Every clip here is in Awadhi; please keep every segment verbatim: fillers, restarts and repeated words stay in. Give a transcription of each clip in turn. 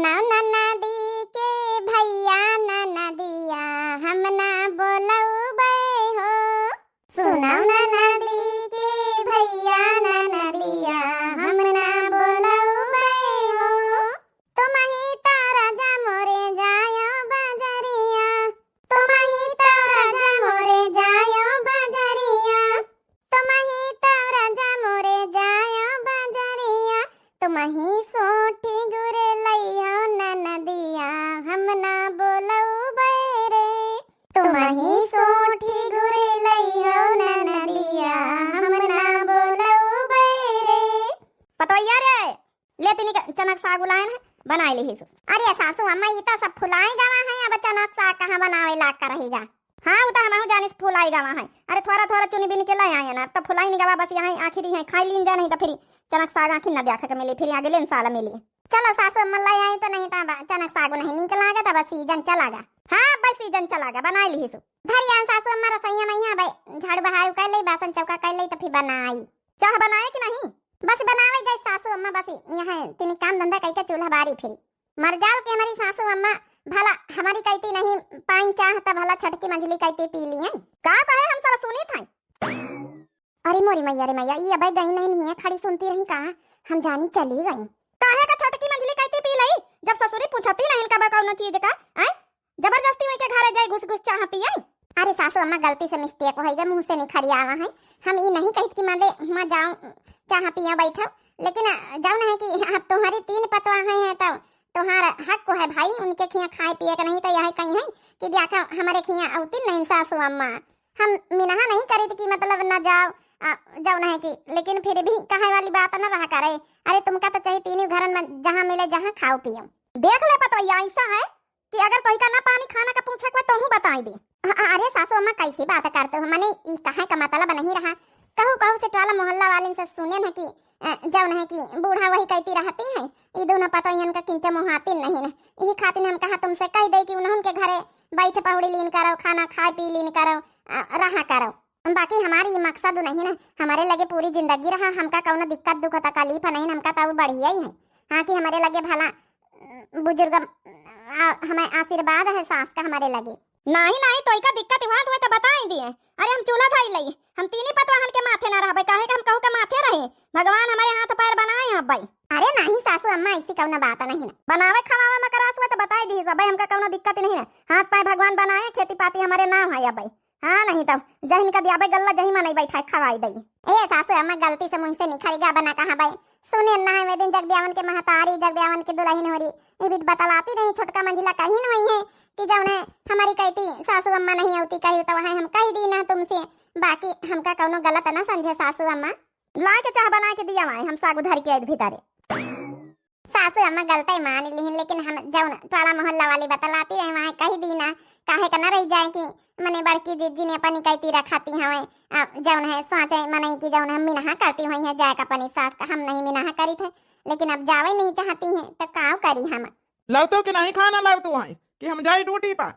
ननदी के भैया ननदिया हम ना बोलउबै हो। सुनउ ननदी के भैया ननदिया हम ना बोलउबै हो। तुमही त राजा मोरे जायो बजरिया, तुमही त राजा मोरे जायो बजरिया, तुमही त राजा मोरे जायो बजरिया, तुमही सोठी गुरे लइहो ननदिया हम ना बोलउबै रे। तुमही सोठी गुरे लइहो ननदिया हम ना बोलउबै रे। पतोहिया रे, ले तिनी के चनक साग उलायन है, बनाइ लिहिसु। अरे सासू अम्मा, ई त सब फुलाइ गवा है, अब चनक साग कहाँ बनावे लाग का रहिगा। हाँ, उ त हमहू जानिस फुलाइ गवा है। अरे थोड़ा थोड़ा चुनि बिनि के लइ आयन, अब त फुलाइ नि गवा, बस यहाँ आखिरी है, खाइ लीन जा, नहीं त फिर चनक साग आखिर न देखा के मिली, फिर अगले साल मिली। चलो सासू अम्मा, लइ आई त नहीं त अब चनक साग नहीं नीक लागत, अब सीजन चला गा। हाँ, अब सीजन चला गा, बनाइ लिहिसु। धरि आन सासू अम्मा रसोइया में, यहाँ अब झाड़ू बहारू कइ लई, बासन चौका कइ लई, त फिर बनाई। चाह बनाए कि नहीं? बस बनावे जाई सासू अम्मा, बस यहाँ तिनी काम धंधा कइके चूल्हा बारी फिरी। मर जाओ कि हमरी सासू अम्मा भला हमरी कइती नहीं पाइन चाह, त भला छोटकी मंझली कइती पी लियन। का कहे हम सब सुनित हई। अरे मोरी मैया रे मैया, ई अबे गई नहीं, नहीं है, खड़ी सुनती रही का, हम जानी चली गई। काहे का छोटकी मंझली कइती पी लई, जब ससुरी पूछती नहीं कबा कउनो चीज का, आय? जबरदस्ती वही के घरे जाई घुस घुस चाह पिए। अरे सासू अम्मा, गलती से mistake होइ गए, मुँह से निखरि आवा है। हम ई नहीं कहित कि माने हुआँ जाओ चाह पिए बैठो, लेकिन जउन है कि अब तुम्हारी तीन पतवा हैं, हैं तो तुम्हारा हक को है भाई, उनके खिया खाए पिए के नहीं तो यह कहीं है कि देखा हमरे खिया अउती नहीं सासू अम्मा। हम मिनहा नहीं करित कि मतलब न जाओ, आ, जउन है कि, लेकिन फिर भी कहे वाली बात न रहा करे। अरे तुमका तो चाही तीनों घरन में जहाँ मिले जहाँ खाओ पियो। देख ले पतोहिया, ऐसा है कि अगर तोहिका ना पानी खाना का पूछे के बा, तोहू बताई दे। अ-, अ-, अरे सासू अम्मा, कैसी बात करते हो? मने ई कहे का मतलब नहीं रहा। कहू कहू से टोला मोहल्ला वालिन से सुनेन है कि, अ, जउन है कि बूढ़ा वही कहती रहती है, ई दोनों पतोहियन का किंचे मोहातिन नहीं न। यही खातिर हम कहा तुमसे कह दे कि उन्हन के घरे बैठ पहुड़ी लीन करो, खाना खाए पी लीन करो, अ, रहा करो। बाकी हमारी ई मकसद नहीं न, हमारे लगे पूरी जिंदगी रहा, हमका कउनो दिक्कत दुख तकलीफ नहीं, हमका तो बढ़िया ही है। हाँ कि हमारे लगे भला बुजुर्ग, आ, हमें आशीर्वाद है सास का हमारे लगे। नाही, नाही, तोइका दिक्कत हुआ तो बताई दिए। अरे हम चूल्हा धई लई, हम तीनी पतवाहन के माथे ना रहबे, काहे के हम कहू के माथे रहे। भगवान हमारे हाथ पैर बनाए हैं अब्बे। अरे नाही सासू अम्मा, ऐसी कउनो बात नहीं ना। बनावे खवावे में करास हुआ तो बताई दी, अब्बे हमका कउनो दिक्कत नहीं ना। हाथ पैर भगवान बनाए, खेती पाती हमारे नाम है अब्बे। हाँ, नहीं तब जहिन का दियाबे गल्ला, जही मनई बैठा खवाई दई। ए सासू अम्मा, गलती से मुँह से निखरि गा, बना कहाँ बे। सुने ना है, वे दिन जगदियावन के महतारी, जगदियावन के दुलहिन होरी, ये भी बतलाती नहीं, छोटका मंझिला कहिन वही है कि जउन है हमारी कहती सासू अम्मा नहीं अउती कही, तो वहाँ हम कह दी ना तुमसे, बाकी हमका कउनो गलत ना समझे सासू अम्मा। लाए के चाह बनाए के दिया माए, हम सागु धर के आए भीतरे। सासू अम्मा गलती मान लिहिन, लेकिन हम जउन टोला मोहल्ला वाली बतलाती रहे, वहाँ कह दी ना, काहे का ना रह जाए कि मने बड़की जिज्जी ने अपनी कहती रखाती हवे, आ, जउन है सोचे मनई की जउन हम मिनहा करती हुई है, जाए का अपनी सास का हम नहीं मिनहा करी थे, लेकिन अब जावे नहीं चाहती हैं, तो काव करी हम? लौटो कि नहीं खाना लौटो है कि हम जाए ड्यूटी पर?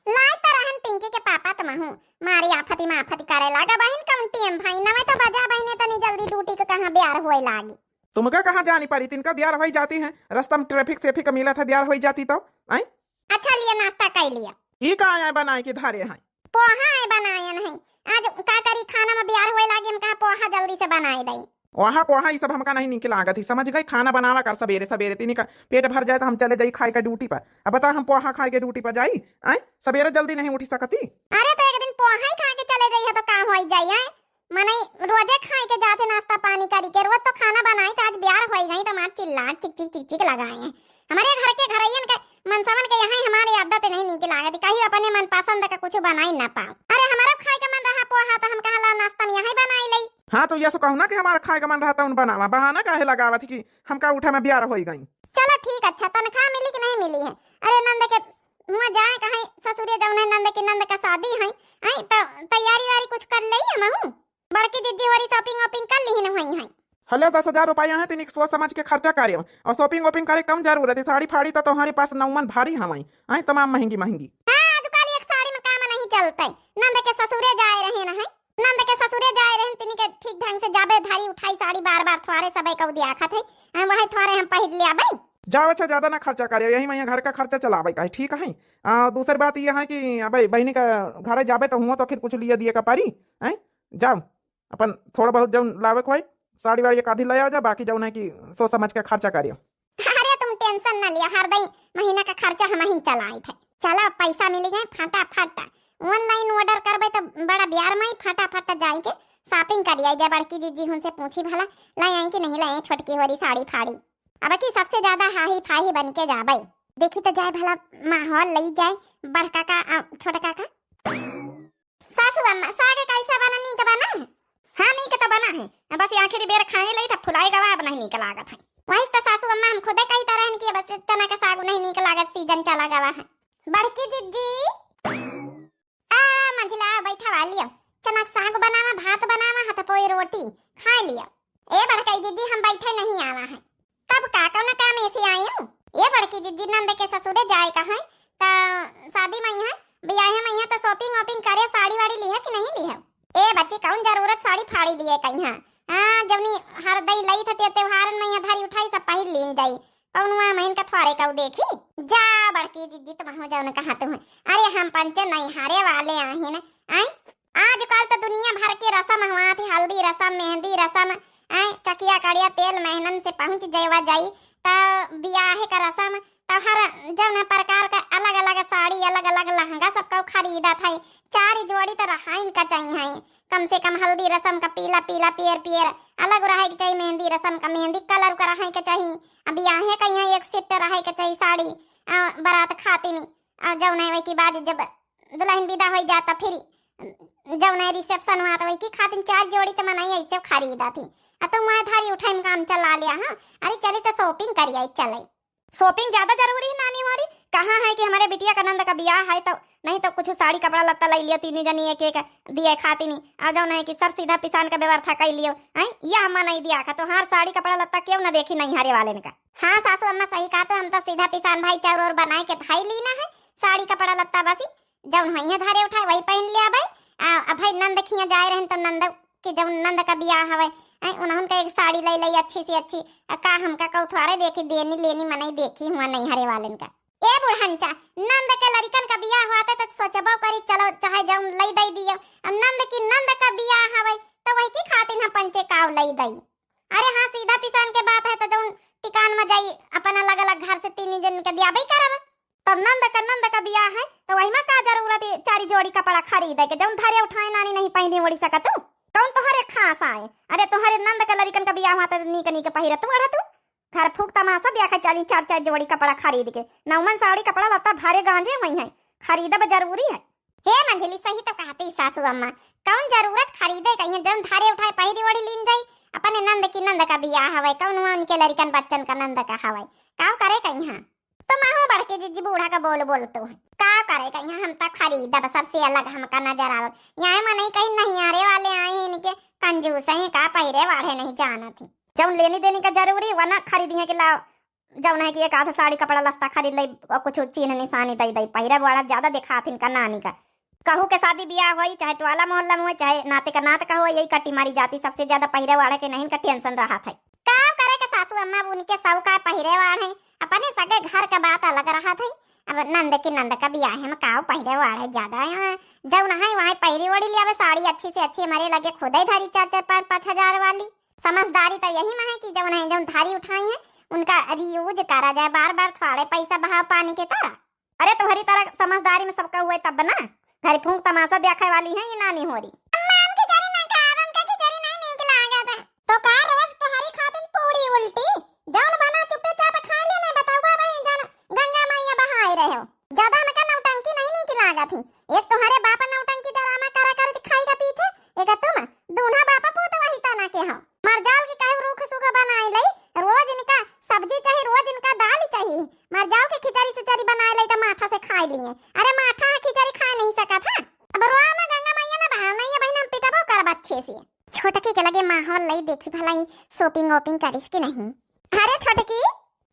लाए त रहन पिंकी के पापा त महू मारी आफती माफती करे लागा बहिन, कउन टीएम भाई नवे तो बजा बहिने, तनी जल्दी ड्यूटी के कहाँ ब्यार होए लागी। तुमका कहाँ जानी पड़ी, तिनका ब्यार होई जाती है, रास्ता में ट्रैफिक सेफिक मिला था, ब्यार होई जाती तो। आई? अच्छा लिया, नाश्ता कर लिया। ई का आया बनाए के धरे हैं? पोहा है बनाए नहीं, आज का करी, खाना में ब्यार होए लागी, हम कहा पोहा जल्दी से बनाए दई। ओहा पोहा ई सब हमका नहीं नीक लागत ही, समझ गई? खाना बनावा कर सबेरे सबेरे, तिनी का पेट भर जाए तो हम चले जाई खाए के ड्यूटी पर। अब बता, हम पोहा खाए के ड्यूटी पर जाई? आय, सबेरे जल्दी नहीं उठी सकती? अरे तो एक दिन पोहा ही खा के चले जाई है तो का होई जाई है? मनई रोजे खाए के जाते नाश्ता पानी करी के, रोज तो खाना बनाई तो आज ब्यार होई गई तो मार चिल्ला चिक चिक चिक चिक लगाए हैं। हमारे घर के घरैयन के मनसवन के यहाँ हमारी आदत नहीं नीक लागत, कहीं अपने मनपसंद का कुछ बनाई ना पाओ। अरे हमारा खाए के मन रहा पोहा तो हम कहा ला नाश्ता में यहीं बनाई लई। हाँ, तो यस कहू ना कि हमारा खाए का मन रहता उन बनावा, बहाना काहे लगावत कि हमका उठे में ब्यार होई गई। चलो ठीक, अच्छा तनख्वाह मिली कि नहीं मिली है? अरे नंद के हुआ जाए कहीं ससुरे जौन है नंद के, नंद का शादी है, आई तो तैयारी वारी कुछ कर ले हमहू। बड़की जिज्जी होरी shopping वॉपिंग कर ली न हुई है। हले दस हजार रुपया है, तनिक सोच समझ के खर्चा करे और shopping वॉपिंग करे कम जरूरत है। साड़ी फाड़ी तो तुम्हारे पास नौमन भारी हवाई, आई तमाम महंगी महंगी। हाँ, आजकल एक साड़ी में काम नहीं चलते। नंद के ससुरे जाए रहे न है, नंद के ससुरे जाए रहन, तिनी के ठीक ढंग से जाबे धारी उठाई साड़ी बार बार थ्वारे सबे कऊ दिया खात है। हम वही थ्वारे हम पहिर लिया बई। जाओ, अच्छा, ज्यादा ना खर्चा करियो, यही मइहाँ घर का खर्चा चलावे का है, ठीक है? आ, दूसरी बात ये है कि अबे बहिनी का घरे जाबे तो हुआ तो आखिर कुछ लिए दिए का परी, हैं? जाओ, अपन थोड़ा बहुत जौन लावे के होई, साड़ी वाड़ी एक आधी ले आ जा, बाकी जौन है कि सोच समझ के खर्चा करियो। अरे तुम tension ना लिया, हर दई महीना का खर्चा हमहिन चलाइत है। चला, पैसा मिल गए फटाफट, online order करबे तो बड़ा ब्यार में ही फटाफट जाई के shopping करी आई जा। बड़की जिज्जी हुन से पूछी भला, लाई आई कि नहीं लाई छोटकी होरी साड़ी फाड़ी। अब की सबसे ज्यादा हाही फाही बन के जाबे। देखी तो जाए भला माहौल लई जाए बड़का का, आ, छोटका का। सासू अम्मा, साग कैसा बना? नीक बना? हाँ, नीक तो बना है, बस आखिरी बेर खाए लई तो फुलाए गवा, अब नहीं नीक लागत है। वही तो सासू अम्मा हम खुदे कही तरह कि बस चना का साग नहीं नीक लागत, season चला गवा है। बड़की जिज्जी, आ, मंझिला, बैठा वा लियो, चना का साग बनावा, भात बनावा, हथपोई रोटी खा लियो। ए बड़कई जिज्जी, हम बैठे नहीं आवा है। तब का, कौन काम ऐसे आयू? ए बड़की जिज्जी, नंद के ससुरे जाए का है, त शादी मइहाँ, बियाहे मइहाँ त shopping वॉपिंग करे, साड़ी वाड़ी लिहे कि नहीं लिहे? ए बच्ची, कौन जरूरत साड़ी फाड़ी लिए कइहाँ? हाँ, जौनी हर दई लई थे त्योहारन मइहाँ धरी उठाई सब पहिर लीन जाई। कौन हुआ महीन का थ्वारे कऊ देखी? जा बड़की जिज्जी, तुम हो जाओ न कहा तुम। अरे हम पंचे नैहरे वाले आहिन, आई आजकल त दुनिया भर के रसम हुआ थे, हल्दी रसम, मेहंदी रसम, ऐं, चकिया कड़िया तेल मेहनन से पहुँच जेवा जाई, त बियाहे का रसम, त हर जौन प्रकार का अलग-अलग साड़ी, अलग-अलग लहंगा सबका खरीदत है। चार जोड़ी त रहाइन का चाहिए, कम से कम हल्दी रसम का पीला पीला, पियर पियर अलग रहे के चाहिए, मेहंदी रसम का मेहंदी colour का रहे के चाहिए, आ बियाहे का यहाँ एक set रहे के चाहिए साड़ी, आ, बारात खातिन, आ जौन है वही के बाद जब दुल्हन विदा होई जाता, फिर जौन है reception हुआ, तो वही की खातिन चार जोड़ी त मनई ऐसे खरीदा थी। आ तुम वहाँ धारी उठाई में काम चला लिया, हाँ? अरे चली त shopping करी आई, चले। Shopping ज्यादा जरूरी है नानी हमारी? कहाँ है कि हमारे बिटिया का नंद का बियाह है, तो नहीं तो कुछ साड़ी कपड़ा लत्ता ले लियो, तीनी जनी एक एक दिए खातिनी। आ जौन है कि सर सीधा पिसान का व्यवस्था कर लियो, हैं? ये हमा नहीं दिया का, तो हार साड़ी कपड़ा लत्ता क्यों ना देखी नैहरे वाले ने का? हाँ सासू अम्मा सही कहा, तो हम तो सीधा पिसान भाई चाउर और बनाए के धाई लीना है, साड़ी कपड़ा लत्ता बसी जौन होइहे धारे उठाए वही पहिन लिया भाई। आ, अब भाई नंद खिया जाए रहन तो नंद के जौन नंद का बियाह हवे, ऐ उन्हन का एक साड़ी लई लई अच्छी से अच्छी। आ, का हमका कौथवारे देखी देनी लेनी मनई देखी हुआ नैहरे वालन का। ए बुढ़नचा, नंद के लड़िकन का बियाह हुआ त सोचबो करी चलो चाहे जौन लई दई दियो। अब नंद की नंद का बियाह हवे तो वही की खातिन हम पंचे काव लई दई। अरे हाँ, सीधा पिसान के बात है, तो जौन टिकान में जाई, अपन अलग-अलग घर से तीन जन के दियाबे करब। तब नंद का, नंद का बियाह है, तो वही में का जरूरत है चारी जोड़ी कपड़ा खरीदे के, जौन धरे उठाए नानी नहीं पहिनी ओढ़ी सकत तू? कौन तोहरे खास आए? अरे तोहरे नंद का लड़िकन का बियाह हुआ तो नीक नीक पहिरत ओढ़त तू। घर फूक तमाशा देखा चली चार चार जोड़ी कपड़ा खरीद के। नौमन साड़ी कपड़ा लत्ता भरे गांजे हुई हैं, खरीदब जरूरी है। हे मंझली, सही तो कहती सासू अम्मा, कौन जरूरत खरीदे कहीं, जौन धारे उठाए पहिरी ओढ़ी लीन जाई। अपने नंद की नंद का बियाह हवे, कौन हुआ उनके लड़िकन बच्चन का नंद का हवे, काव करे कहीं। तो महू बड़के जिज्जी बूढ़ा का बोल बोल तू है, काव करे कहीं, हम तो खरीदब सबसे अलग हमका नजर आवत। यहाँ मनई कहीं नैहरे वाले आए इनके कंजूस हैं, का पहिरे वाढ़े नहीं जानत ही। जौन लेनी देनी का जरूरी वना खरीदिए के लाओ, जौन है कि एक आध साड़ी कपड़ा लत्ता खरीद लई और कुछ चीन्ह निशानी दई दई, पहिरे वाला ज्यादा देखात इनका नानी का। कहू के शादी बियाह होई, चाहे टोला मोहल्ला में होई, चाहे नाते का नात का होई, यही कट्टी मारी जाती, सबसे ज्यादा पहिरे वाला के नहीं इनका tension रहत है। काव करे के सासू अम्मा, अब उनके सब का पहिरे वाढ़े, अपने सगे घर का बात अलग रहत है। अब नंद की नंद का बियाह में काव पहिरे वाढ़े ज्यादा है, जौन है वहाँ पहिरी ओढ़ी लियावे साड़ी अच्छी से अच्छी, हमारे लगे खुदे धरी चार चार पाँच पाँच हजार वाली। समझदारी तो यही में है कि जौन है, जौन धारी उठाई है, उनका reuse करा जाए, बार बार थोड़े पैसा बहाव पानी के तरह। अरे तोहरी तरह समझदारी में सबका हुए तब ना, घरी फूंक तमाशा देखे वाली है ये नानी होरी। अम्मा, हम खिचड़ी ना खाब, हमका खिचड़ी नहीं नीक लागत। तो का रोज तोहरी खातिर पूरी उल्टी? जौन बना चुप्पे चाप खा ले, नहीं बतावा भाई, जौन गंगा मैया बहाए रहे हो। ज्यादा हमका नौटंकी नहीं नीक लागत ही। एक तोहरे बाप नौटंकी ड्रामा करा करत खाई का पीछे, एक तुम दूल्हा बापा पूत वही तना के हो। मर जाओ कि काहे रूख सूख बनाए लई, रोज इनका सब्जी चाही, रोज इनका दाल चाही। मर जाओ कि खिचड़ी सिचड़ी बनाए लई तो माठा से खाए लिए। अरे माठा है, खिचड़ी खाए नहीं सकत है। अब रोआ ना गंगा मैया ना बहा, नहीं है बहन, हम पिटबो करब अच्छे से। छोटकी के लगे माहौल लई देखी भला ही shopping वॉपिंग करिस कि नहीं। अरे छोटकी,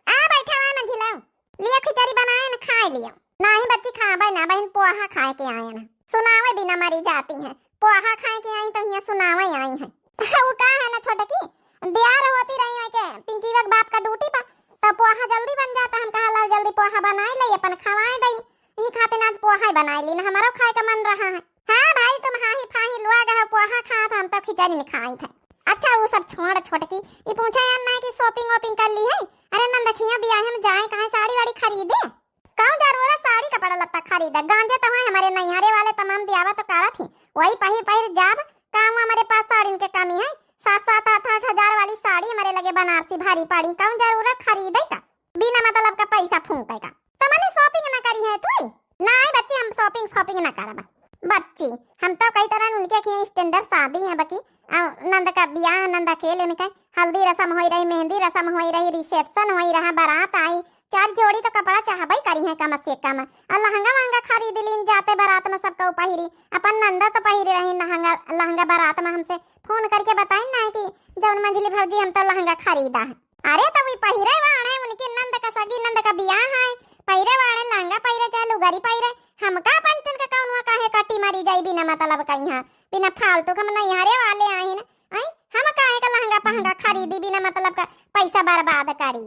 आ बैठा हुआ मंझिला, लियो खिचड़ी बनाए न खाए लियो। नाही बच्ची खाबे ना बहन, पोहा खाए के आए ना। सुनावे बिना मरी जाती है। पोहा खाए के आई तो यहाँ सुनावे आई है। वो का है ना छोटकी, दियार होती रही है के पिंकी के बाप का ड्यूटी पर, तो पोहा जल्दी बन जात, हम कहा लाओ जल्दी पोहा बनाए ले, अपन खवाए दई। यही खातिर आज पोहा ही बनाए ली ना, हमरो खाए का मन रहा है। हाँ भाई, तुम हाही फाही लुआ गए हो पोहा खात, हम तो खिचड़ी नहीं खाई थे। अच्छा वो सब छोड़ छोटकी, ये पूछे यार ना कि shopping वॉपिंग कर ली है? अरे नंदखिया बियाह में जाए, कहाँ साड़ी वाड़ी खरीदे? कौन जरूरत साड़ी कपड़ा लत्ता खरीदे? गांजे तो है हमारे नैहरे वाले तमाम दियावा तो करत ही, वही पहिर पहिर जाब। का हुआ हमारे पास साड़िन के कमी है? सात सात आठ आठ हजार वाली साड़ी हमारे लगे बनारसी भारी पड़ी, कौन जरूरत खरीदे का? बिना मतलब का पैसा फूंके का। तो मने shopping ना करी है तू? नहीं बच्ची, हम shopping shopping ना करब बच्ची। हम तो कई तरह उनके किए standard शादी है बकी, आ, नंद का बियाह, नंद अकेले इनके हल्दी रसम होई रही, मेहंदी रसम होई रही, reception होई रहा, बारात आई, चार जोड़ी तो कपड़ा चाहबे करी है कम से कम। और लहंगा वहंगा खरीद लीन जाते बारात में सबका पहिरी, अपन नंदा तो पहिरे रही लहंगा, लहंगा बारात में हमसे फोन करके बताइन ना कि जौन मंझली भौजी हम तो लहंगा खरीदा है। अरे तो वी पहिरे वाले उनके नंद का सगी नंद का बियाह है, पहिरे वाले लहंगा पहिरे चाहे लुगरी पहिरे, हमका पंचन का कौन हुआ काहे कटी मरी जाई बिना मतलब का यहाँ, बिना फालतू का हम नैहरे वाले आए हैं। आई हम काहे का लहंगा पहंगा खरीदी बिना मतलब का पैसा बर्बाद करी।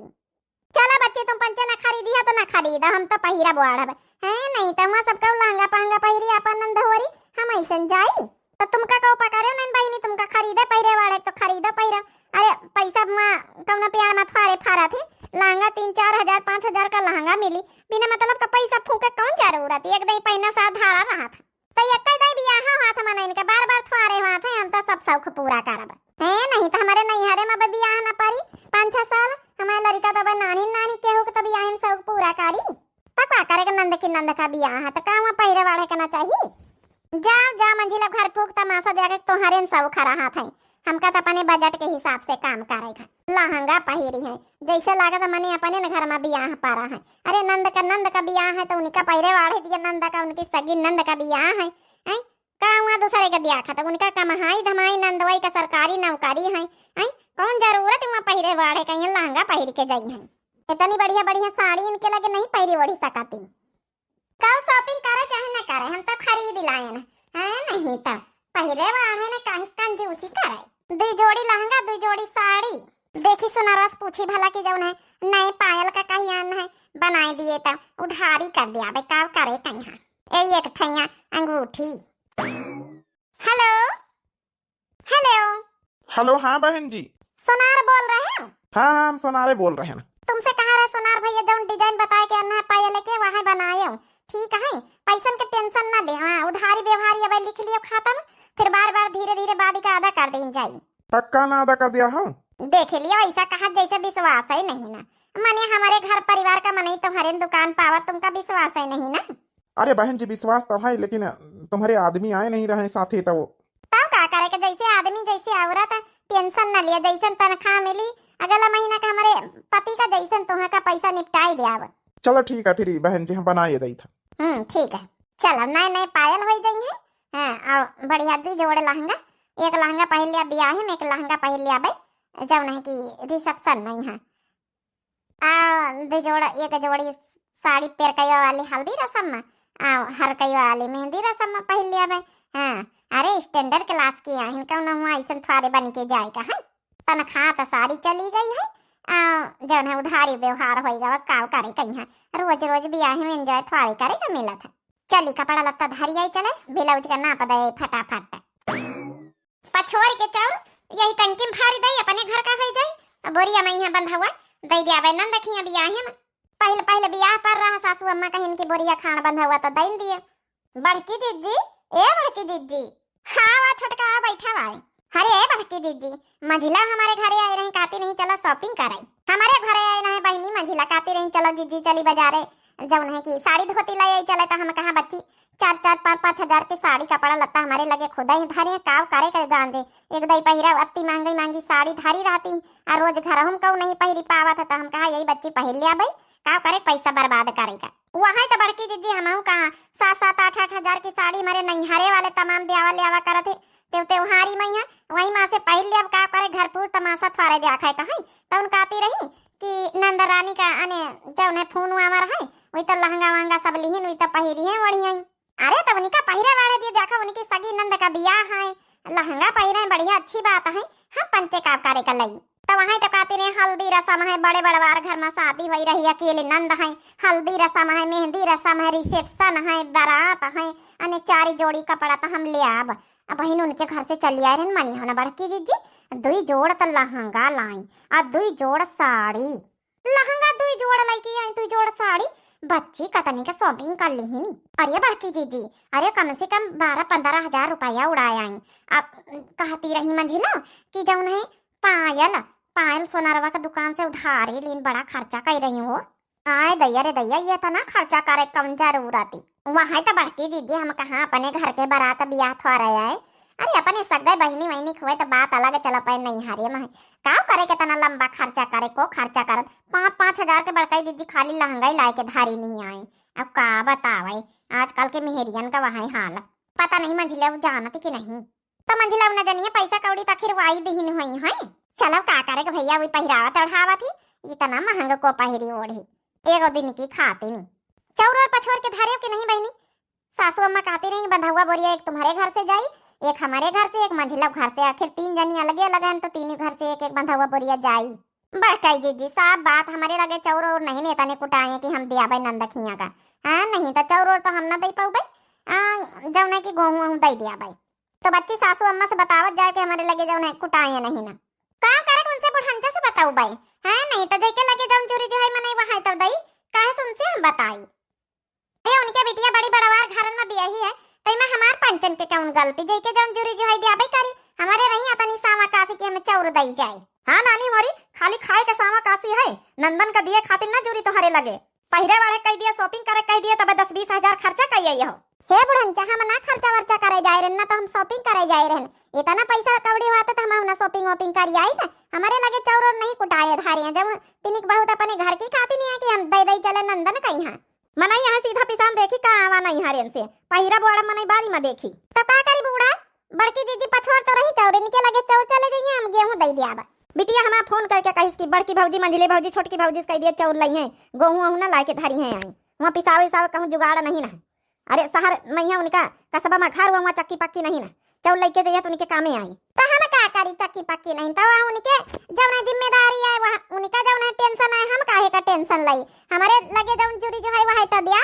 चला बच्ची, तुम पंचे ना खरीदी है तो ना खरीदा, हम तो पहिरा बोआड़ब। हैं, नहीं तो हुआ सबका लहंगा पहंगा पहिरी अपन नंद होरी, हम ऐसन जाई। तो तुमका को पकड़े नहीं बहिनी, तुमका खरीदे पहिरे वाले तो खरीदो पहिरा। अरे पैसा हुआ कौनो पेड़ में फारे फारा थे, लहंगा तीन चार हजार पाँच हजार का लहंगा मिली, बिना मतलब का पैसा फूंके कौन जरूरत, एक दई पहना सा धारा रहा था। तो एक दई बियाह हुआ था मना इनके, बार बार थुआरे हुआ था, हम तो सब शौक पूरा करब। हैं, नहीं तो हमारे नैहरे में अब बियाह ना पड़ी, पाँच छह साल हमारे लड़का तो अब नानी नानी के हो के तब बियाह में शौक पूरा करी। तो का करे के नंद की नंद का बियाह है, तो का हुआ पहिरे वाले के ना चाहिए? जाओ, जाओ, मंझिला घर फूक तमाशा देखे, तोहरे न शौक रहा था। हमका तो अपने बजट के हिसाब से काम करे का। लहंगा पहिरी है, जैसे लागत मने अपने न घर में बियाह पारा है। अरे नंद का, नंद का बियाह है तो उनका पहिरे वाढ़े दिया, नंद का, उनकी सगी नंद का बियाह है। हैं? का हुआ दूसरे का दिया खा, तो उनका कमाई धमाई नंदवाई का सरकारी नौकरी है। हैं? कौन जरूरत हुआ पहिरे वाढ़े का, यहाँ लहंगा पहिर के जाई है। इतनी बढ़िया बढ़िया साड़ी इनके लगे नहीं पहिरी ओढ़ी सकती। कब shopping करे चाहे न करे, हम तो खरीद लायन। हैं, नहीं तो पहिरे वाले ने काहे कंजूसी करे। दो जोड़ी लहंगा, दो जोड़ी साड़ी। देखी सुनारस पूछी भला कि जौन है नए पायल का कहियान है बनाए दिए तो उधारी कर दिया बे, का करे कहीं। ए एक ठैया अंगूठी। हेलो, हेलो। हेलो, हाँ बहन जी। सोनार बोल रहे हो? हाँ, हाँ, हम सोनारे बोल रहे हैं। तुमसे कहा रहे सोनार भैया, जौन design बताए के अन्ना है पायल के, वहाँ बनाए हो। ठीक है, पैसन के tension ना ले। हाँ, उधारी व्यवहार ये भाई लिख लियो खाता में, फिर बार बार धीरे धीरे बाद का अदा कर देन जाई। पक्का ना अदा कर दिया हो? देख लियो, ऐसा कहा जैसे विश्वास है नहीं ना। मने हमारे घर परिवार का मनई तुम्हारे दुकान पावा, तुमका विश्वास है नहीं ना? अरे बहन जी, विश्वास तो है, लेकिन तुम्हारे आदमी आए नहीं रहे साथे तो। तब का करे के, जैसे आदमी जैसे औरत, tension न लिया, जैसन तनख्वाह मिली अगला महीना का हमारे पति का, जैसन तुहा का पैसा निपटाई दे आव। चलो ठीक है, फिर बहन जी हम बनाए दई था। हम्म, ठीक है, चलो नए नए पायल हो जाई है। हाँ, और बढ़िया दू जोड़ लहंगा, एक लहंगा पहन लिया ब्याह में, एक लहंगा पहन लिया बे जौन है कि reception में है। आ, दो जोड़ा, एक जोड़ी साड़ी पेरकैया वाली हल्दी रसम में, आ, हरकैया वाली मेहंदी रसम में पहन लिया बे। हाँ, अरे standard class की आहिन, कौनो हुआ ऐसन थ्वारे बन के जाए का है। तनख्वाह तो सारी चली गई है, आ, जौन है उधारी व्यवहार होई गवा, काव करे कहीं है। रोज रोज बियाह में enjoy थ्वारे करे का मिलत है। चली कपड़ा लत्ता धरी आई चले, blouse का नाप दे फटाफट। पछोर के चाउर यही टंकी में भर दे, अपने घर का हो जाई। अब बोरिया में यहाँ बंधा हुआ दे दिया बे नंद खिया बियाहे में। पहले पहले बियाह पर रहा, सासू अम्मा कहिन कि बोरिया खान बंधा हुआ तो दे दिए। बड़की जिज्जी, ए बड़की जिज्जी। हाँ वा छोटका, आ बैठा भाई। अरे ए बड़की जिज्जी, मंझिला हमारे घरे आए रही, कहती रही चलो shopping करे। हमारे घरे आए रहे बहिनी मंझिला, कहती रही चलो जिज्जी चली बाजारे, जौन है कि साड़ी धोती ले आई चले। तो हम कहा बच्ची, चार चार पाँच पाँच हजार के साड़ी कपड़ा लत्ता हमारे लगे खुदा ही धरे, काव करे के गांजे। एक दई पहिरा अत्ती महंगी महंगी साड़ी धरी रहती, आ रोज घर हम कहू नहीं पहिरी पावत है, तो हम कहा यही बच्ची पहिर लिया बे, काव करे पैसा बर्बाद करेगा। वहाँ तो बड़की जिज्जी हमहू कहा सात सात आठ आठ हजार की साड़ी हमारे नैहरे वाले तमाम ब्यावा ल्यावा करत है, ते त्योहारी में है, वही माँ से पहिर लिया, काव करे घर पूर तमाशा थ्वारे द्याखे कहे, तो उनका आती रही कि नंद रानी का अने जौन है फोन आवा रहे, वही तो लहंगा वहंगा सब लिहिन, वही तो पहिरी है ओढ़ी हैं। अरे तो उनका पहिरे वाले दिए, देखो उनकी सगी नंद का बियाह है, लहंगा पहिरे हैं, बढ़िया अच्छी बात है। हम पंचे का करे का लई। तो वहाँ तो कहती रही, हल्दी रसम है, बड़े बड़वार घर में शादी होई रही, अकेले नंद है, हल्दी रसम है, मेहंदी रसम है, reception है, बारात है, अने चारी जोड़ी कपड़ा तो हम ले आब। अब बहिन उनके घर से चली आए रहन, मनी हो ना बड़की जीजी, दुई जोड़ तो लहंगा लाई, आ दुई जोड़ साड़ी, लहंगा दुई जोड़ लइके आई, दुई जोड़ साड़ी। बच्ची कतनी के shopping कर लिहिनी। अरे बड़की जीजी, अरे कम से कम बारह पन्द्रह हजार रुपया उड़ाए आई। अब कहती रही मंझिला कि जौन है पायल, पायल सोनारवा के दुकान से उधारी लीन बड़ा खर्चा कर रही हो। आय दैया रे दैया, ये तना खर्चा करे कौन जरूरत ही? वहाँ तो बड़की जीजी हम कहाँ अपने घर के बारात बियाह थोरे आए। अरे अपने सगे बहिनी वहिनी खुए तो बात अलग चल पाए नहीं हारे महे। का करे के तना लंबा खर्चा करे को खर्चा करत पाँच पाँच हजार के बड़काई जीजी खाली लहंगा ही लाए के धारी नहीं आए। अब का बतावे आजकल के मेहरियन का वहाँ हाल। पता नहीं मंझिला उ जानत कि नहीं। तो मंझिला उ न जनिए पैसा कौड़ी तो आखिर वाई दिहिन हुई है। चलो का करे के भैया वही पहिरावत ओढ़ावत ही। इतना महंग को पहिरी ओढ़ी एगो दिन की खाती नहीं। चौर और पछोर के धारे कि नहीं बहिनी? सासू अम्मा कहती रही बंधौआ बोरिया एक तुम्हारे घर से जाई, एक हमारे घर से, एक मंझिला घर से, आखिर तीन जनी अलगे अलग हैं तो तीनों घर से एक एक बंधौआ बोरिया जाई। बड़काई जीजी साफ बात, हमारे लगे चौर और नहीं नेता ने कुटाए कि हम दियाबे नंदखिया का। हाँ नहीं तो चौर और तो हम ना दे पाउबे। आ, जौन है कि गेहूँ वहूँ दे दियाबे। तो बच्ची सासू अम्मा से बतावत जाए कि हमारे लगे जौन है कुटाए नहीं ना। का करे उनसे बुढ़ंचा से बताउबे? हाँ नहीं तो जेके लगे जौन जुरी जो है मनई वहाँ तो दई, काहे से उनसे हम बताई? ए, उनके बिटिया बड़ी बड़वार घरन में बियाही है, तो इमे हमार पंचन के कौन गलती? जइके जौन जुरी जुहाई दियाबे करी, हमारे रही अतनी सावा कासी के हमें चौर दई जाए। हाँ नानी होरी, खाली खाए के सावा कासी है, नंदन का दिए खातिर ना जुरी तोहरे लगे। पहिरे वाले कह दिए, shopping करे कह दिए, तबे दस बीस हजार खर्चा कई आई हो। हे बुढ़न, चाहे हम ना खर्चा वर्चा करे जाए रहन, ना तो हम shopping करे जाए रहन। इतना पैसा कौड़ी हुआ तो हम ना shopping वॉपिंग करी आई था। हमारे लगे चौर और नहीं कुटाए धारे हैं, जब तिनिक बहुत अपने घर की खाती नहीं है कि हम दे दे चले नंदन कहीं हाँ। मनई यहाँ सीधा पिसान देखी का आवा नहीं हरेन से, पहिरा बोड़ा मनई बारी में देखी। तो का करी बूढ़ा, बड़की जीजी पछोर तो रही चौर, इनके लगे चौर चले जाइए, हम गेहूं दे दिया बा। बिटिया हमार फोन करके कहिस कि बड़की भौजी, मंझली भौजी, छोटकी भौजी से कह दिया चौर लाई हैं, गेहूं वहूं ना लाए के धरी हैं आई, वहाँ पिसावे उसावे कहूँ जुगाड़ नहीं ना। अरे शहर में यहाँ उनका कस्बा में घर हुआ, वहाँ चक्की पक्की नहीं ना, चौर लेके जाइए तो उनके कामे आई। तो हम का करी चक्की पक्की नहीं, तो वहाँ उनके जौन जिम्मेदारी है, वहाँ उनका जौन tension है, हम काहे का tension लाई? हमारे लगे जौन जुरी जो है वह तो दिया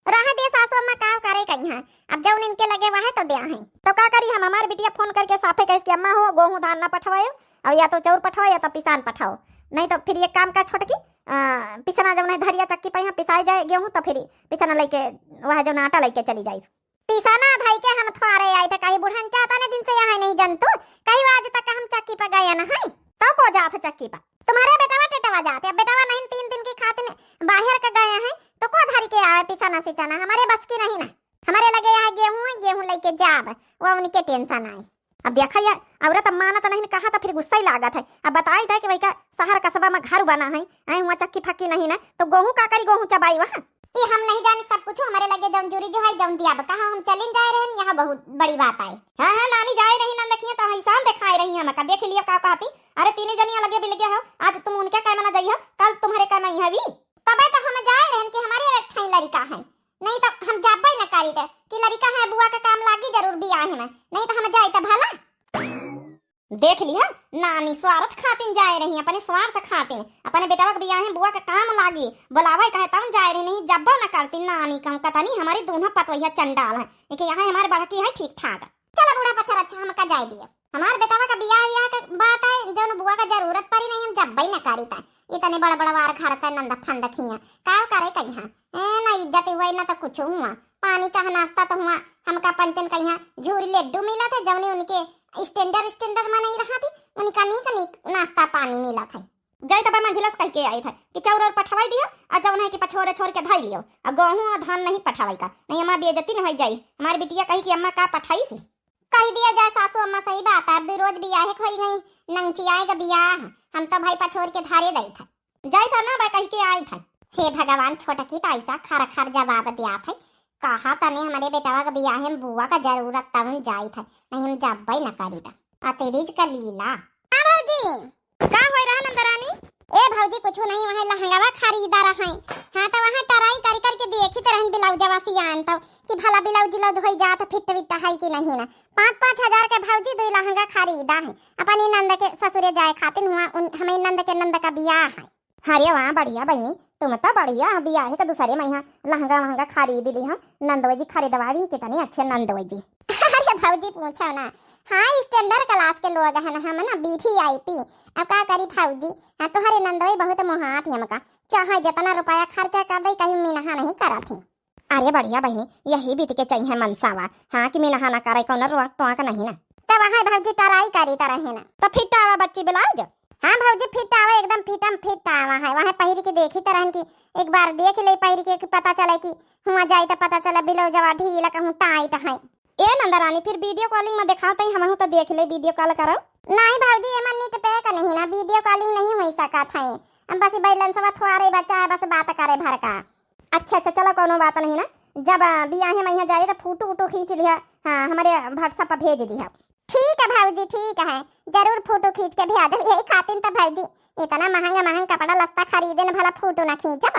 रह दे सासू अम्मा, का करे कहीं है, अब जौन इनके लगे वह तो दिया है। तो का करी हम, हमार बिटिया फोन करके साफे कहिस कि अम्मा हो, गेहूं धान ना पठवायो, अब या तो चौर पठवाओ या तो पिसान पठाओ, नहीं तो फिर ये काम का छोटकी, आ, पिसना जौन है धरिया चक्की पे यहाँ पिसाए जाए गेहूं, तो फिर पिसना लेके वह जौन आटा लेके चली जाइस। पिसना धई के हम थोरे आई थे, कहीं बुढ़न चाहता ने दिन से यहाँ नहीं जनतू, कहीं आज तक हम चक्की पे गया न है। तो को जात है चक्की पे? तुम्हारे बेटवा टेटवा जाते, अब बेटवा नहीं तीन दिन की खातिर बाहर के गए हैं, तो को धर के आवे पिसना सिसना, हमारे बस की नहीं ना। हमारे लगे यहाँ गेहूं है, गेहूं लेके जाब, वो उनके tension आए। अब देखा ये औरत अब मानत नहीं, कहा तो फिर गुस्सा ही लागत है। अब बताई था कि वही का शहर कस्बा में घर बना है, आए हुआ चक्की फक्की नहीं ना, तो गेहूं का करी, गेहूं चबाई वहाँ। ये हम नहीं जानी सब कुछ, हमारे लगे जौन जुरी जो है जौन दिया बा, कहा हम चलिन जाए रहन, यहाँ बहुत बड़ी बात आए। हाँ हाँ नानी जाए रही ना, देखिए तो एहसान दिखाए रही हम का, देख लियो का कहती। अरे तीनों जनिया लगे बिलगे हो, आज तुम उनके काम ना जाइयो, कल तुम्हारे काम आई हवी। तबे तो हम जाए रहन कि हमारे एक ठाई लड़िका है, नहीं तो हम जाबे न करी थे कि लड़िका है बुआ का काम लागी जरूर बियाह में, नहीं तो हम जाए तो भला। देख लिया नानी, स्वार्थ खातिन जाए रही, अपने स्वार्थ खातिन, अपने बेटवा के बियाह में बुआ का काम लागी, बुलावे कहे तब जाए रही, नहीं जब्बो न करती नानी, कहूँ कतनी हमारी दोनों पतवैया चंडाल है, एक यहाँ हमारे बड़की है ठीक ठाक। चलो बूढ़ा पछर, अच्छा हमका जाए दियो, हमार बेटवा का बियाह वियाह के बात है, जौन बुआ का जरूरत पड़ी नहीं हम जब्बे न करी ता, इतने बड़ बड़ वार घर का नंद फंद खिया, का करे कहिया, ए ना इज्जत हुआ ना तो कुछ हुआ, पानी चाहे नाश्ता तो हुआ, हमका पंचन कहिया झूरी लड्डू मिला था, जौने उनके standard standard में नहीं रहा थी, उनका नीक नीक नाश्ता पानी मिला था। जाई तब मंझिला से कह के आई था कि चौर और पठवाई दियो, आ जौन है कि पछोरे छोर के धाई लियो, आ गेहूं और धान नहीं पठवाई का, नहीं हमार बेइज्जती न हो जाई, हमार बिटिया कही कि अम्मा का पठाई सी। कह दिया जाए सासू अम्मा, सही बात है, अब दू रोज बियाहे खोई गई, नंगचियाए का बियाह, हम तो भाई पछोर के धारे दई था। जाई था ना बा कह के आई था। हे भगवान, छोटकी तो ऐसा खर खर जवाब दिया था, कहा तने हमारे बेटवा का बियाहे में बुआ का जरूरत तब हम जाई था, नहीं हम जब्बे न करी था। अतिरिज का लीला। हाँ भौजी। का होय रहा नंदरानी? ए भौजी, कुछ नहीं, वहाँ लहंगावा खरीदा रहा है। हाँ, तो वहाँ ट्राई कर करके देखी तो रहन, ब्लाउज जवा सियान तो कि भला ब्लाउज उलाउज होई जात फिट विट है कि नहीं ना। पाँच पाँच हजार के भौजी दुई लहंगा खरीदा है अपनी नंद के ससुरे जाए खातिर, हुआ उन, हमें नंद के नंद का बियाह है। अरे वाह, बढ़िया बहिनी, तुम तो बढ़िया बियाह के दूसरे महीना लहंगा वहंगा खरीद ली हम। नंदोई जी खरीदवा दिन, कितने अच्छे नंदोई जी। अरे भौजी पूछो ना, हाँ, स्टैंडर्ड क्लास के लोग हैं ना हम ना, वीवीआईपी। अब का करी भौजी, हाँ, तोहरे नंदोई बहुत मोहात ही हमका, चाहे जितना रुपया खर्चा कर दे, कहीं मिनहा नहीं करत ही। अरे बढ़िया बहिनी, यही बीत के चाहिए मनसावा, हाँ, कि मिनहा ना करे, कौनो रोक टोक नहीं ना। तब वहाँ भौजी टराई करी तरह है ना। तो फिट आवा बच्ची ब्लाउज। हाँ भौजी, फिट आवा, एकदम फिटम फिट आवा है। वहाँ पहिर के देखी तरहन की, एक बार देख ले पहिर के, कि पता चले कि हुआ जाई तो पता चले ब्लाउजवा ढीला कहूँ टाइट है। ए नंदरानी, फिर वीडियो कॉलिंग में दिखाओ तई, हमहू तो देख ले, वीडियो कॉल करो। नहीं भौजी, एमन नेट पैक नहीं ना, वीडियो कॉलिंग नहीं हो सकत है। हम बस बैलेंसवा थोड़े बचा है, बस बात करे भर का। अच्छा अच्छा, चलो, कोनो बात नहीं ना। जब अ, बियाहे में यहाँ जाए तो फोटो वोटो खींच लिहा, हाँ, हमारे WhatsApp पर भेज दिहा। ठीक है भौजी, ठीक है, जरूर फोटो खींच के भेजब। यही खातिर तो भौजी इतना महंगा महंगा कपड़ा लत्ता खरीदे न, भला फोटो ना खींचब।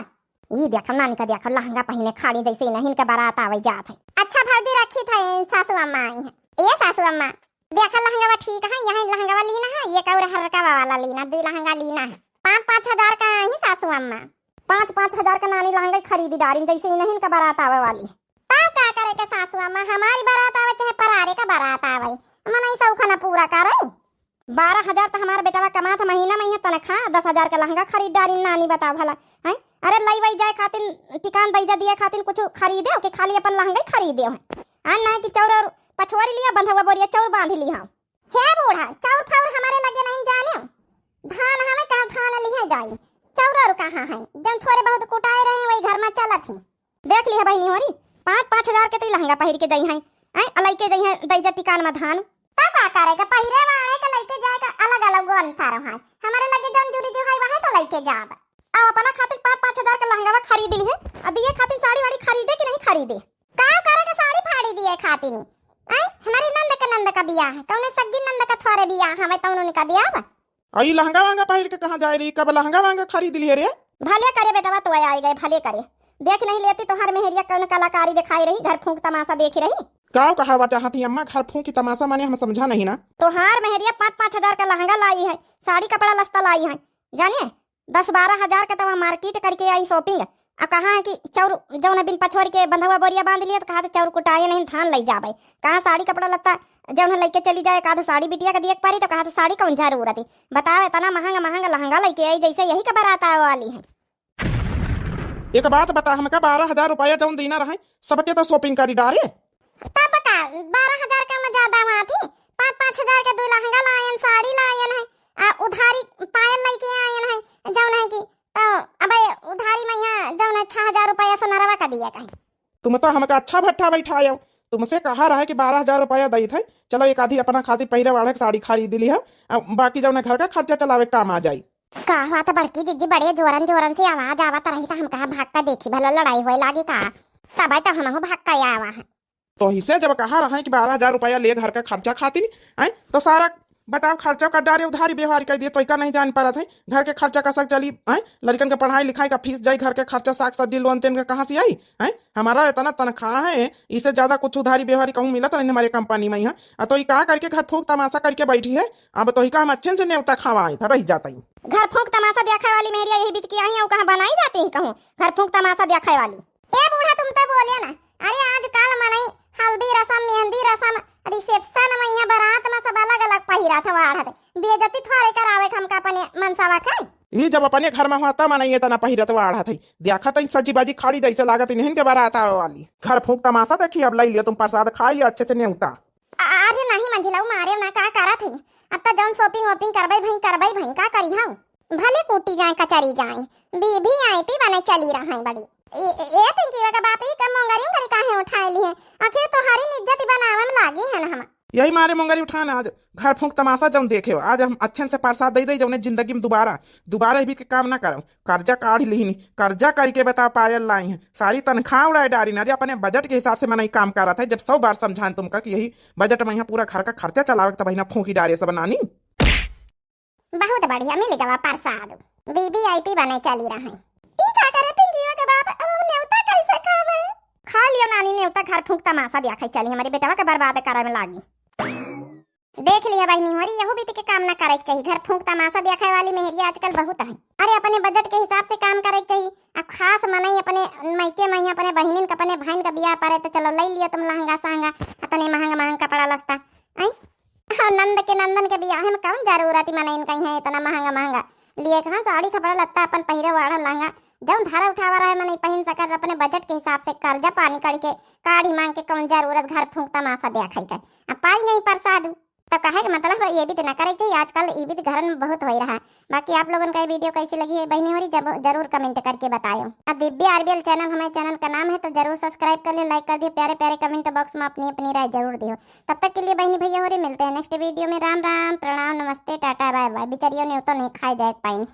ई देखो नानी का, देखो लहंगा पहिने खाड़ी जैसे ही नहीं इनका बारात आवे जात है। अच्छा भौजी, रखी था इन सासू अम्मा आई हैं। ए सासू अम्मा, देखा लहंगावा ठीक है, यही लहंगावा लीना है, ये और हरका वाला लीना, दो लहंगा लीना है। पाँच पाँच हजार का ही सासू अम्मा। पाँच पाँच हजार का नानी लहंगा खरीदी डारिन, जैसे ही नहीं इनका बारात आवे वाली। तब का करे के सासू अम्मा, हमारी बारात आवे चाहे परारे का बारात आवे, मन ऐसा उखाना पूरा करे। बारह हजार तो हमारा बेटवा कमात महीना में ही तनख्वाह, दस हजार का लहंगा खरीद डारिन नानी, बताओ भला। हैं? अरे लई वई जाए खातिर, टिकान दैजा दिए खातिर कुछ खरीदे हो कि खाली अपन लहंगा ही खरीदे हो? आ नहीं कि चाउर और पछवारी लिया, बंधवा बोरिया चाउर बांध लिया। हे बूढ़ा, चाउर फाउर हमारे लगे नहीं जाने। धान हमें कहाँ धान लिहे जाई, चाउर और कहाँ है? जन थोड़े बहुत कुटाए रहे वही घर में चलत ही। देख लिहे बहिनी होरी, पाँच पाँच हजार के तो ई लहंगा पहिर के जई हैं, हैं, आ लइके जई हैं दैजा टिकान में धान। तब का करे के, पहिरे वाले के लइके जाए का अलग अलग गो अंतर है। हमारे लगे जौन जुरी जो है वह तो लइके जाब। अब अपना खातिर पाँच पाँच हजार का लहंगावा खरीद ली है, अब ये खातिर साड़ी वाड़ी खरीदे कि नहीं खरीदे? का करे के साड़ी फाड़ी दिए खातिर? हैं, हमारी नंद के नंद का बियाह है, कौने सग्गी नंद का थोड़े बियाह हमें तो उनका दिया बा। आ ई लहंगा वहंगा पहिर के कहाँ जाए रही? कब लहंगा वहंगा खरीद लिए रे? भले करे बेटवा, तो आई गए, भले करे। देख नहीं लेती तोहार मेहरिया कौन कलाकारी दिखाई रही, घर फूंक तमाशा देखी रही। का कहावा चाहती अम्मा, घर फूंकी तमाशा माने हम समझा नहीं ना। तोहार मेहरिया पाँच पाँच हजार का लहंगा लाई है, साड़ी कपड़ा लस्ता लाई है, जाने दस बारह हजार का तो वहाँ मार्केट करके आई shopping। आ कहा है कि चाउर जौन बिन पछोर के बंधवा बोरिया बांध लिया, तो कहा तो चाउर कुटाए नहीं, धान लई जाबे। कहा साड़ी कपड़ा लत्ता जौन लइके चली जाए, कहा तो साड़ी बिटिया के दिए के परी, तो कहा तो साड़ी कौन जरूरत है? बताओ, इतना महंगा महंगा लहंगा लइके आई, जैसे यही का बारात आवे वाली है। एक बात बता, हमका बारह हजार रुपया जौन दीना रहे, सबके तो shopping करी डारे। तब का, बारह हजार का में ज्यादा हुआ थी? पाँच पाँच हजार के दो लहंगा लायन, साड़ी लायन है, आ उधारी पायल लइके आयन है, जौन है कि, तो अबे उधारी में यहाँ जौन है छह हजार रुपया सोनरवा का दिया कहीं। तुम तो हमका अच्छा भट्ठा बैठायो, तुमसे कहा रहा है कि बारह हजार रुपया दई थे, चलो एक आधी अपना खातिर पहिरे वाले के साड़ी खरीद ली है, आ बाकी जौन है घर का खर्चा चलावे के काम आ जाई। का हुआ था बड़की जिज्जी, बड़े जोरन जोरन से आवाज आवत रही था, हम कहा भाग का देखी भला लड़ाई होए लागी का, तब तो हमहू भाग का आवा है। तो इसे जब कहा रहा है कि बारह हजार रुपया ले घर का खर्चा खातिर, हैं, तो सारा बताओ खर्चा कर डारे, उधारी बेवहारी कर दिए, तो का नहीं जान पड़त है, घर के खर्चा कसक चली, हैं, लड़कन के पढ़ाई लिखाई का फीस जाई, घर के खर्चा साग सब्जी लोन तेन का कहाँ से आई, हैं, हमारा इतना तनख्वाह है, इसे ज्यादा कुछ उधारी बेवहारी कहूँ मिलत नहीं हमारे कंपनी में यहाँ। आ तो ई का करके घर फूंक तमाशा करके बैठी है, अब तो ही का हम अच्छे से नेवता खवाए था रह जाता ही। घर फूंक तमाशा देखे वाली मेहरिया यही बीत की आई है, वो कहाँ बनाई जाती है कहूँ घर फूंक तमाशा देखे वाली। ए बूढ़ा, तुम तो बोले ना, अरे आजकल मनई हल्दी रसम, मेहंदी रसम, reception में, यहाँ बारात में सब अलग अलग पहिरा था वाढ़त, बेइज्जती थोड़े करावे के हमका अपने मनसावा के। ई जब अपने घर में हुआ तब मनई इतना पहिरत वाढ़त है, देखा तई सजी बाजी खाड़ी जैसे लागत इन्हन के बारात आवे वाली। घर फूंक तमाशा देखी, अब लई लियो तुम प्रसाद, खा लियो अच्छे से नेवता। अरे नहीं मंझिलऊ, मारे ना का करत है, अब तो जौन shopping वॉपिंग करबे भई, करबे भई, का करी हम? भले कूटी जाए, कचरी जाए, वीवीआईपी बने चली रहा है बड़ी। ए, ए, ए पिंकीवा का बाप, ई का मोंगरी उंगरी काहे उठाए ली है? आखिर तोहारी इज्जत बनावे में लागी है ना हम। यही मारे मोंगरी उठाना आज घर फूंक तमाशा जौन देखे हो, आज हम अच्छन से प्रसाद दे दे, जौने जिंदगी में दोबारा, दोबारा भी के काम ना करम। कर्जा काढ़ लीनी, कर्जा करके बता पायल लाई है, सारी तनख्वाह उड़ाए डारी ना रे, अपने बजट के हिसाब से मनई काम करत है। जब सौ बार समझान तुमका कि यही बजट में यहाँ पूरा घर का खर्चा चलावे के, तब ना फूंकी डारे सब नानी। बहुत बढ़िया, मिल गवा प्रसाद, वीवीआईपी बने चली रहे। ई का करे पिंकीवा के बाप, अब हम नेवता कैसे खावे? नेवता घर फूंक तमाशा देखै चली, हमरे बेटवा के बर्बाद करे में लागी। देख लिया बहिनी होरी, यहू बीत के काम ना करे के चाहिए। घर फूंक तमाशा देखे वाली मेहरिया आजकल बहुत है। अरे अपने बजट के हिसाब से काम करे के चाहिए। अब खास मनई अपने मायके में ही अपने बहिनिन के, अपने भाइन का बियाह परे तो चलो ले लियो तुम लहंगा सहंगा, अतने महंगा महंगा कपड़ा लस्ता। आई और नंद के नंदन के बियाह में कौन जरूरत ही मनई इनका है इतना महंगा महंगा लिए कहाँ साड़ी कपड़ा लत्ता अपन पहिरे वाड़ा लहंगा जौन धारा उठावा रहे मनई पहिन सकत अपने बजट के हिसाब से कर्जा पानी कड़ी के काढ़ी मांग के कौन जरूरत घर फूंक तमाशा देखे के। अब पाई गई प्रसाद। तो कहे के मतलब है ये भी तो ना करे के चाहिए। आजकल ये भी तो घरन में बहुत हो रहा है। बाकी आप लोगन का ये वीडियो कैसी लगी है बहिनी होरी जब जरूर कमेंट करके बतायो। अब दिव्या आरबीएल चैनल हमारे चैनल का नाम है तो जरूर सब्सक्राइब कर लियो, लाइक कर दियो, प्यारे प्यारे कमेंट बॉक्स में अपनी अपनी राय जरूर दियो। तब तक के लिए बहिनी भैया होरी मिलते हैं नेक्स्ट वीडियो में। राम राम, प्रणाम, नमस्ते, टाटा, बाय बाय। बिचरियो ने तो नहीं खाए जाए पाइन।